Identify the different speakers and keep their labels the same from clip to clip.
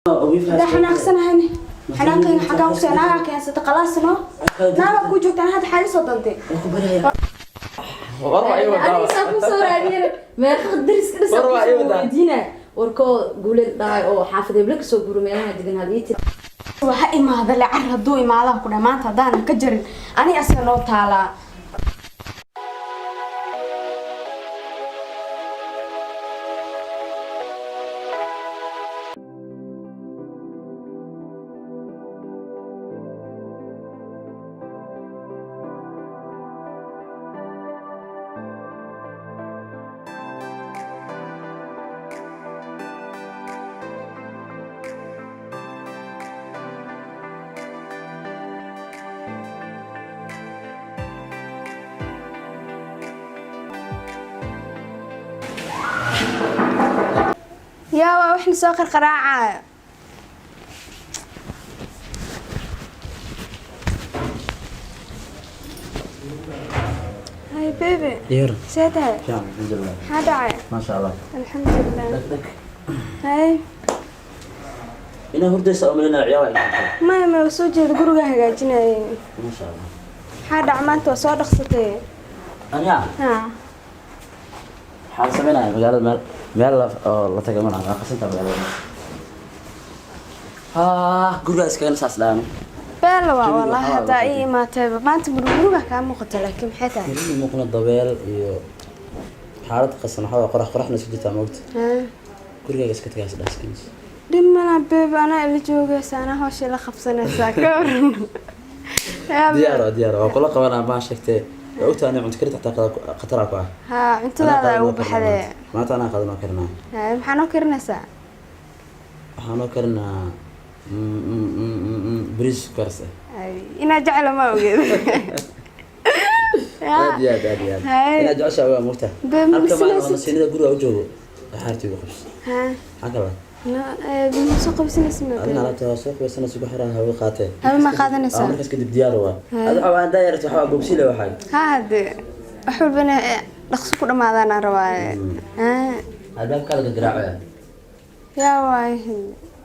Speaker 1: Hadaa xanaaqsanahayne, xanaaqayga xaggaa kusoo naagaa keensata, khalaasno, naagaa kuu joogtaan, hadda xaa isoo dantay.
Speaker 2: Aniga kusoo raadiyana meeqa dariska dhisa
Speaker 3: War waa
Speaker 2: kusoo
Speaker 3: ii wadaa.
Speaker 2: Weydiina warkoo guuleed dhahay oo xaafad heble kasoo guuro, meelaha degan had ii tiri.
Speaker 1: Ha imaada le, car hadduu imaadaan ku dhahay maanta, haddaanan ka jarin ani asaga noo taalaa. Yaa waa waxna soo qarqaraacaya? Hi baby.
Speaker 3: Yeer.
Speaker 1: See tahay?
Speaker 3: Fiican, alxamdulilah.
Speaker 1: Maxaa dhacay?
Speaker 3: Maasha Allah.
Speaker 1: Alxamdulilah.
Speaker 3: Dhag dhag.
Speaker 1: Hay.
Speaker 3: Inaa hurdaysa oo malinaa, ciyaar ay.
Speaker 1: Maya, maya, waa soo jeeda, gurigaa hagaajinayay.
Speaker 3: Maasha Allah.
Speaker 1: Maxaa dhac maanta waa soo dhaqsatay?
Speaker 3: Aniga
Speaker 1: Ha.
Speaker 3: Waxaan sameynaya magaalada meel oo la taga malaha, waa qasanta magaalada. Ah, gurigaa iskaga saas dhaano.
Speaker 1: Beela waa
Speaker 3: Jawiga
Speaker 1: wallahi
Speaker 3: waxaa
Speaker 1: haddaa
Speaker 3: waa
Speaker 1: ii imaatayba maanta guriga kaa muuqata, laakiin maxay tahay?
Speaker 3: Guriga muuqna dabeel iyo xaalad qasan, waxaa waaye qorax qoraxna iska jirtaa, moogta.
Speaker 1: Ha.
Speaker 3: Gurigaaga iska tagaa isdhaas kanis.
Speaker 1: Dhib malaa baby, anaa ila joogaysa, anaa hawsha ila qabsanaysaa, ka waran? Yaa
Speaker 3: Diyaar waa, diyaar waa, kula qabanaa baan sheegtay. Waa ogtahay anay cunto karinta xataa khataraa ku ah.
Speaker 1: Haa, cuntadaada
Speaker 3: Anaa
Speaker 1: ugu
Speaker 3: qadan oo
Speaker 1: baxdee.
Speaker 3: karinaa. Maanta anaa qadan oo karinaa.
Speaker 1: Haa, maxaa noo karinaysaa?
Speaker 3: Waxaan noo karinaa bariis karis ah.
Speaker 1: Ay, inaa jecla ma ogeed.
Speaker 3: Aad iyo aad, aad iyo aad.
Speaker 1: Hay.
Speaker 3: Inaad jeceshahay waa moogtahay.
Speaker 1: Babe,
Speaker 3: halka maalin oo
Speaker 1: masinaysid?
Speaker 3: nasiinada guriga u joogo waxaartii ugu qabso.
Speaker 1: Haa.
Speaker 3: Maxaa kala?
Speaker 1: No, ma soo qabsanaysa ma?
Speaker 3: Adina alaabta waa soo qubaysanaysa, ku xiraa hawe qaatee.
Speaker 1: Hawe ma qaadanaysaa?
Speaker 3: Aa, markaas kadib diyaar waa. Adi waxaa waa hadaa yarto, waxaa bogsiile waxaa.
Speaker 1: Haa, hadee wax walbana dhaqso ku dhamaadaan aan rabaa. Haa.
Speaker 3: Albaabkaa laga garaacaya.
Speaker 1: Yaa waay?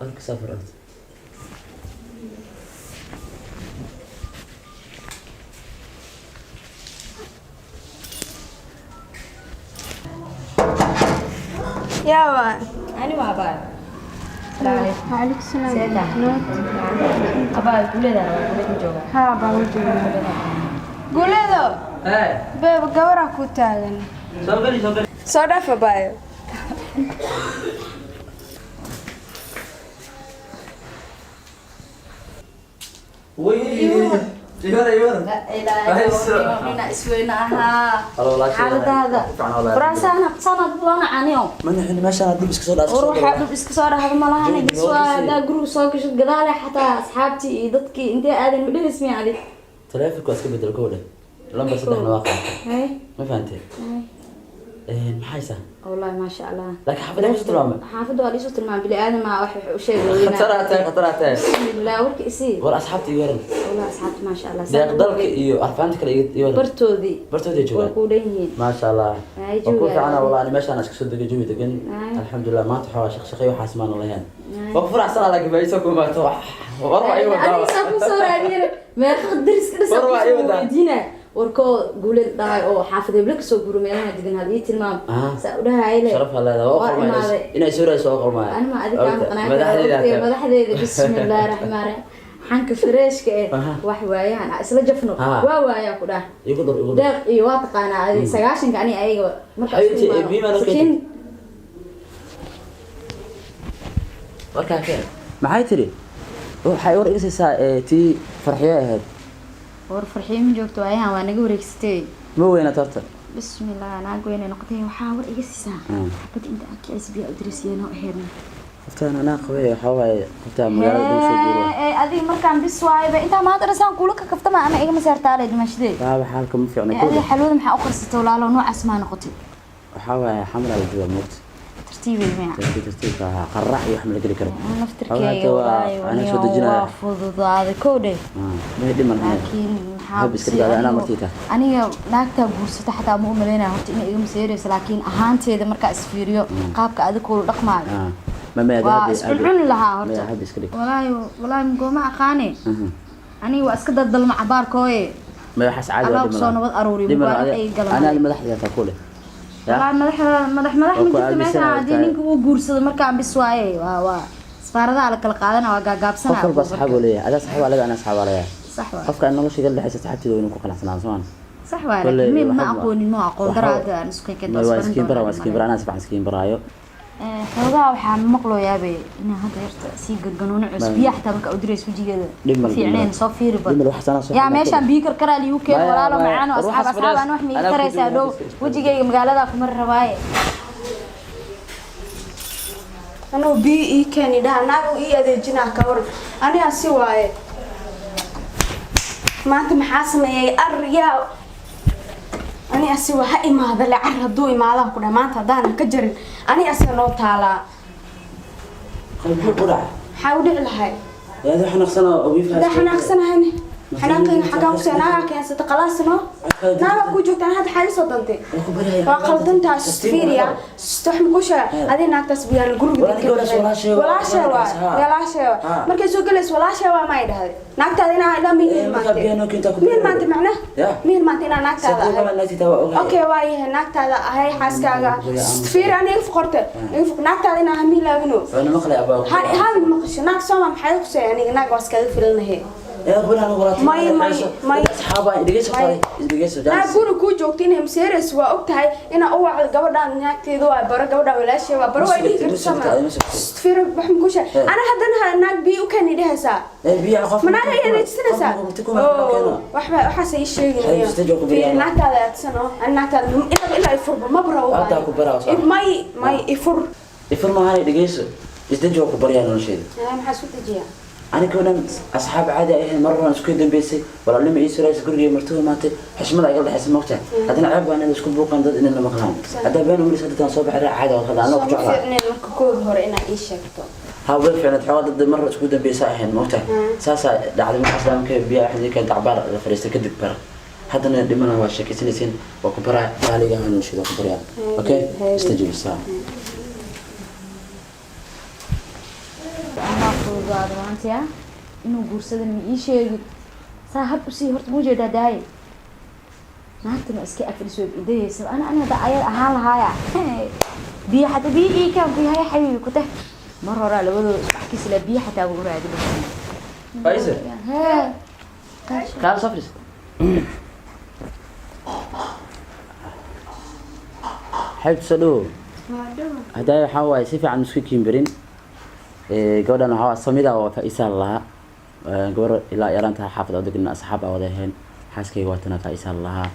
Speaker 3: Halka safar orta.
Speaker 1: Yaa waay?
Speaker 2: Ani waa abaayo. Salaamu calaykum.
Speaker 1: Waalaikum salaam.
Speaker 2: See tahay? Abaayo, guuleedaa rabaa, guuleed ma joogaa?
Speaker 1: Haa, baa u joogaa. Guuleedo.
Speaker 3: Hey.
Speaker 1: Babe, gabaraa ku taagan.
Speaker 3: Soo geli, soo geli.
Speaker 1: Soo dhaaf abaayo.
Speaker 3: Way, ibara ibara.
Speaker 2: Isweyne ahaa.
Speaker 3: Halo, walaashay.
Speaker 2: Xaaladaada?
Speaker 3: Fiican, walaal.
Speaker 2: Waraasaan sanad loona caniyo.
Speaker 3: Mana xini meeshaan dib iska soo dhaaf.
Speaker 2: War waxaa dhub iska soo dhahda malahan.
Speaker 3: Jawiga
Speaker 2: bis waa
Speaker 3: noo dhisay.
Speaker 2: Haddaa guriga soo gashid gadaale, xataa asxaabtii iyo dadkii intee aadan ma dhelis miya adi?
Speaker 3: Taleefanka waa iska bedel kow dheh. Lambar saddexna waa qaatay.
Speaker 2: Hay.
Speaker 3: Ma fahantay? Maxay haysaa?
Speaker 2: Wallahi maasha Allah.
Speaker 3: Laakiin xaafadda ma soo tilmaamay.
Speaker 2: Xaafadda waa liisoo tilmaamay, bili aadam aa wax u sheegay.
Speaker 3: Khataraa tahay, khataraa tahay.
Speaker 2: Bismillah, warka isii.
Speaker 3: War asxaabta iga waran.
Speaker 2: Wallahi asxaabta maasha Allah.
Speaker 3: Deeq dalka iyo arfaanta kale iga waran.
Speaker 2: Bartoodii.
Speaker 3: Bartoodii
Speaker 2: waa
Speaker 3: joogaan.
Speaker 2: kuu dhan yihiin.
Speaker 3: Maasha Allah.
Speaker 2: Ay,
Speaker 3: waa ku
Speaker 2: joogaan.
Speaker 3: fiicana wallahi, ani meeshaan iska soo degay, jawi degan.
Speaker 2: Ay.
Speaker 3: Alxamdulilah, maanta waxaa shaq shaqay waxaas maan lahayn.
Speaker 2: Ay.
Speaker 3: Waa ku faraxsanaa, laakiin baa isoo kumaato wax. War waa ii wadaa.
Speaker 2: Aniga saa kusoo raadiyana meeqa dariska dhisa
Speaker 3: War waa ii
Speaker 2: kusoo
Speaker 3: wadaa.
Speaker 2: weydiina warkoo guuleed dhahay oo xaafad heble kasoo guuro, meelaha degan had ii tilmaam.
Speaker 3: Ah.
Speaker 2: Saa u dhahayle.
Speaker 3: Sharaf ha leedahay. Waa
Speaker 2: waa
Speaker 3: qalmaaya.
Speaker 2: imaaday.
Speaker 3: Inay soo raayso waa qalmaaya.
Speaker 2: Anima adiga kaa maqnaa.
Speaker 3: Madaxdeeda tahay.
Speaker 2: Madaxdeeda, bismillaahi raxmaan raxiim, xanka freeshka eh.
Speaker 3: Aha.
Speaker 2: Wax waayaan ah, isla jafno.
Speaker 3: Ah.
Speaker 2: Waa waayaa ku dhah.
Speaker 3: Igu dhur, igu dhur.
Speaker 2: Deeq iyo waa taqaanaa adi 90-ka ani ayaga marka isku
Speaker 3: Xabiibti,
Speaker 2: imaano.
Speaker 3: biyo maa noo
Speaker 2: Sakiin.
Speaker 3: Warkaa keen. Maxay tiri? Waxay war iga siisaa tii farxiyo ahayd.
Speaker 2: War farxiyo ma joogto, waayahan waa naga wareegsatay.
Speaker 3: Ma weynaat horta.
Speaker 2: Bismillah, naag weynay noqotay. Waxaa war iga siisaa xabad inta aan kicis biyaa u dirisiyenoo aheedna.
Speaker 3: Qoftaan anaa qabay, waxaa waaye qoftaan magaalada dhow soo guuro.
Speaker 2: Ee, adiga markaan bis waayaba intaa maanta dhasaan kuula ka kaftama ama igama saartaalay dhimashadee.
Speaker 3: Baaba xaalka ma fiicna.
Speaker 2: Ee, adiga xalwada maxaa u qarsatay walaalo, noocaas maa noqotay?
Speaker 3: Waxaa waaye xamra la joogaa, moogta.
Speaker 2: Tartiibay miya?
Speaker 3: Tartiib tartiibka ahaa, qarrac iyo wax ma la geli karo.
Speaker 2: Laftirkeyga
Speaker 3: waa
Speaker 2: walaahi
Speaker 3: anaa soo
Speaker 2: waa
Speaker 3: dejinaya.
Speaker 2: Fududaaday kow dheh.
Speaker 3: May dhiman.
Speaker 2: Laakiin maxaa
Speaker 3: Hab iska dhigaaday, anaa martii tahay.
Speaker 2: Aniga naagtaa guursata xataa ma u malaynaya horta inay iga maseerayso, laakiin ahaanteeda markaa isfiiriyo qaabka adiga kula dhaqmaayo.
Speaker 3: Ma
Speaker 2: Waa iscuncuni lahaa horta.
Speaker 3: Maya, habi iska dhig.
Speaker 2: Walaahi walaahi, magooma aqaane. Aniga waa iska daldalma cabaarkooye.
Speaker 3: Maya, waxaas caadi.
Speaker 2: Allah
Speaker 3: Waa
Speaker 2: kusoo nabad aruuriyo,
Speaker 3: dhib
Speaker 2: mubaarak
Speaker 3: malaha.
Speaker 2: ay galaan.
Speaker 3: Anaa madaxda taa ku leh. Ya?
Speaker 2: Walaahi madax madax madax
Speaker 3: Waa
Speaker 2: ma
Speaker 3: ku
Speaker 2: jirto meesha.
Speaker 3: aaminsanaa
Speaker 2: Haddii
Speaker 3: tahay.
Speaker 2: ninka uu guursado markaan bis waaye, waa safaaradaha la kala qaadana, waa gaagaabsana.
Speaker 3: Qof walba asxaab uu leeyahay. Adaa asxaab leedahay, anaa asxaab leeyahay.
Speaker 2: Sax waay.
Speaker 3: Qofka aan nolosha igala dhexaysa asxaabteeda waa inuu ku qanacsanaan, soo maan?
Speaker 2: Sax waay.
Speaker 3: Kolley
Speaker 2: laakiin ma
Speaker 3: waxba-
Speaker 2: aqoonin, ma aqoon daraada aan isku keento.
Speaker 3: Waa iskiin bara, waa iskiin bara, anaa si fiican iskiin baraayo.
Speaker 2: Xoogaha waxaa maqlooyaabe inaa hadda yarta sii garganuuna cusub, biya xataa marka u diraysa wejigeeda
Speaker 3: Dhib mal-
Speaker 2: fiicneen, soo fiiri bal.
Speaker 3: Dhib mal, waxaas anaa soo
Speaker 2: Yaa
Speaker 3: xirnaa.
Speaker 2: meeshaan biyo karkaraa liigu keen.
Speaker 3: Maya,
Speaker 2: Walaalo
Speaker 3: maya.
Speaker 2: macaan oo
Speaker 3: War
Speaker 2: asxaab
Speaker 3: waxaas
Speaker 2: asxaab aan wax ma ii
Speaker 3: anaa ku
Speaker 2: taraysaa
Speaker 3: duubay,
Speaker 2: dhow wejigayga magaalada kuma rabaaye.
Speaker 1: Anuu biyo ii keeni dhaha, naagu ii adeejinaa, ka waran? Anigaa si waaye. Maanta maxaa sameeyay? Ar yaa, ani asi waa ha imaada le. Car hadduu imaadaa ku dhaha maanta haddaanan ka jarin, ani asiga noo taalaa.
Speaker 3: Muxuu ku dhacay?
Speaker 1: Maxaa u dhici lahay?
Speaker 3: Yaa xanaaqsanaa oo wiifka.
Speaker 1: Hadaa xanaaqsanahayne, xanaaqayga xaggaa ku soo naagaa keensata, khalaas no, naagaa kuu joogtaan. Hadda xaa isoo dantay? Waa qaldantaas, fiiriya, wax ma ku sheega adi naagtaas biyaan guriga.
Speaker 3: Walaal, gabadhaas walaashay waa.
Speaker 1: Walaashay waa, walaashay waa.
Speaker 3: Ha.
Speaker 1: Markay soo galayso walaashay waa may dhahday naagtaada inaa ilaa mihil
Speaker 3: Eh, markaa
Speaker 1: maante
Speaker 3: biyaha noo keentaa ku
Speaker 1: mihil
Speaker 3: biyaha.
Speaker 1: maante macna
Speaker 3: Ya.
Speaker 1: mihil maante inaa naagtaada
Speaker 3: Saddex
Speaker 1: ahay.
Speaker 3: baa naagtayda waa ogahay.
Speaker 1: Okay, waa yahay naagtaada ahay, xaaskaaga. Fiiri, ani iga foqorte, iga foq naagtaada inaa hamiilaabino.
Speaker 3: Waana maqlay abaa.
Speaker 1: Ha haabin maqasho naag sooma maxay qusay? Aniga naag waa iskaga filanahay.
Speaker 3: Yaa gabadhaan walaatay.
Speaker 1: May, may, may.
Speaker 3: Asxaaba dhegeyso,
Speaker 1: May.
Speaker 3: qaaday dhegeyso.
Speaker 1: Naag guri kuu joogto inay maseerayso waa og tahay. Inaa u wacdo gabadhaan naagteeda waa baro, gabadhaan walaashay waa baro, waa dhihi karta sama. Fiiro, wax ma ku sheeg ana haddana ha naag biyo u keeni dhehaysaa.
Speaker 3: Ee biyaha qof.
Speaker 1: Ma naag ay adeegsanaysaa? Waxba waxaas ay
Speaker 3: Hay,
Speaker 1: sheegin.
Speaker 3: stage ku
Speaker 1: Fiir,
Speaker 3: bilaabaa.
Speaker 1: naagtaada adsano ani naagtaada ilaa ifurba ma bara.
Speaker 3: Haddaa ku baraa, soo.
Speaker 1: May, may, ifur.
Speaker 3: Ifur maahan, dhegeyso. Isdaji, waa ku baryaa nolosheeda.
Speaker 1: Maxaa isku dejiyaa?
Speaker 3: Aniga dhan asxaab caadi ay ahayn, mar horaan isku dambeysay, walaalnimo ii suraysay, gurigay martida maantay, xushmada iga dhexaysa, moogtahay. Haddana ceeb baan in isku buuqan dad inay maqlaan. Haddaa been umaris, hadda soo baxay caadi oo hadda anoo ku
Speaker 1: Soo ma
Speaker 3: jeclaa.
Speaker 1: fiicneen marka kooda hore inaa ii sheegto?
Speaker 3: Ha, way fiicnayd. Xoogaa dad mar isku dambeysay ahayn, moogtahay. Saasaa dhacday. Markaas marka biyaha waxay keentay cabaar la fadhiistay kadib bara. Haddana dhimana waa sheekaysanaysiin, waa ku baraa raaliga ahaan nolosheeda, waa ku baryaa. Okay, istajiib saa.
Speaker 2: Allah fududaado maanta ya inuu guursadan ma ii sheegin, saa hab usii horta ma ujeedaa daaye. Naagtana iska afadhiso idayeysa. Ana hadda ayad ahaan lahaaya, biyo xataa biyo ii kaan ku yahay xabiibi ku teh. Mar horaa labadooda isku axkiisi laa, biyo xataa ugu raadi.
Speaker 3: Faisal.
Speaker 2: Hee.
Speaker 3: Kaal soo fadhiis. Xaybta soo dhawow. Haddaa waxaa waaye si fiican isku kiimbarin. Gabadhan waxaa waaye Samida oo Faisaa lahaa. Gabar ilaa yaraanta xaafad oo degna, asxaab aa wada ahayn. Xaaskayga waatana Faisaa lahaa.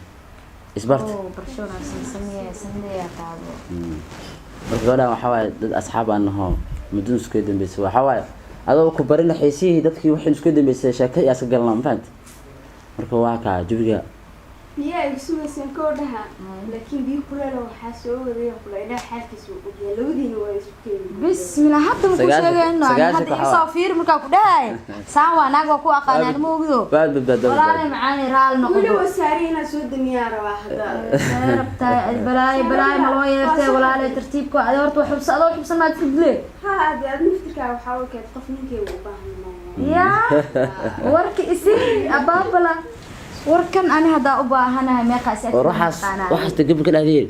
Speaker 3: Isbart.
Speaker 2: Oo barasho wanaagsan, sameeya sameeya taabo.
Speaker 3: Marka gabadhan waxaa waaye dad asxaab aan naho muddo isku dambeysay. Waxaa waaye adoo ku barin xiisihii dadkii waxay isku dambeysay sheeko iyo iska galnaa, ma fahanti? Marka waa kaa jawiga.
Speaker 1: Biyaha ay sugayseen koo dhaha, laakiin biyo kuleel waxaa soo wadaya kula xaalkiisa uu ogyahay, labadiina waa isku keeni.
Speaker 2: Bismillah, hadda ma ku sheegayno
Speaker 3: Sagaashan
Speaker 2: hadda
Speaker 3: waxaa
Speaker 2: isoo fiir markaa ku dhahay saan waa naag waa ku aqaanaan, ma ogido.
Speaker 3: Waad badbaado.
Speaker 2: Walaale macaani, raal noqdo.
Speaker 1: Weli waa saari inaad soo damiyaa rabaa hadda.
Speaker 2: Rabtaa balaayo, balaayo ma loo yeertay? Walaale, tartiibka adi horta wax xubsa, adoo xubsan maad iska dile.
Speaker 1: Ha, ade aad naftirkaa waxaa u keed qof ninkeyga u baahan maayo.
Speaker 2: Yaa warka isi abaabala warkan, ani haddaa u baahanahay meeqa is
Speaker 3: War waxaas degeb ka dhahdeen.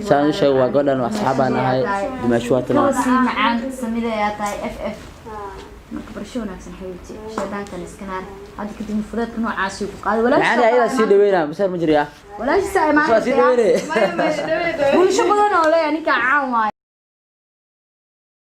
Speaker 3: Saan u sheego waa gabadhan waa asxaab aan nahay, dimaasho waa
Speaker 2: Kawa
Speaker 3: tanaa.
Speaker 2: Sii macaan samida ayaa tahay f f. Marka barasho wanaagsan xabiibti, shaydaankan iska naar. Hadda kadib fudeedka noocaasi ku qaaday
Speaker 3: Macaan ayadaa sii dhaweynaa, masaar ma jiriyaa?
Speaker 2: Walaashiisa ay
Speaker 3: Waa sii
Speaker 2: maanta
Speaker 3: dhaweynay.
Speaker 2: bulsho badan oo leeyahay ninkaa caan waaye.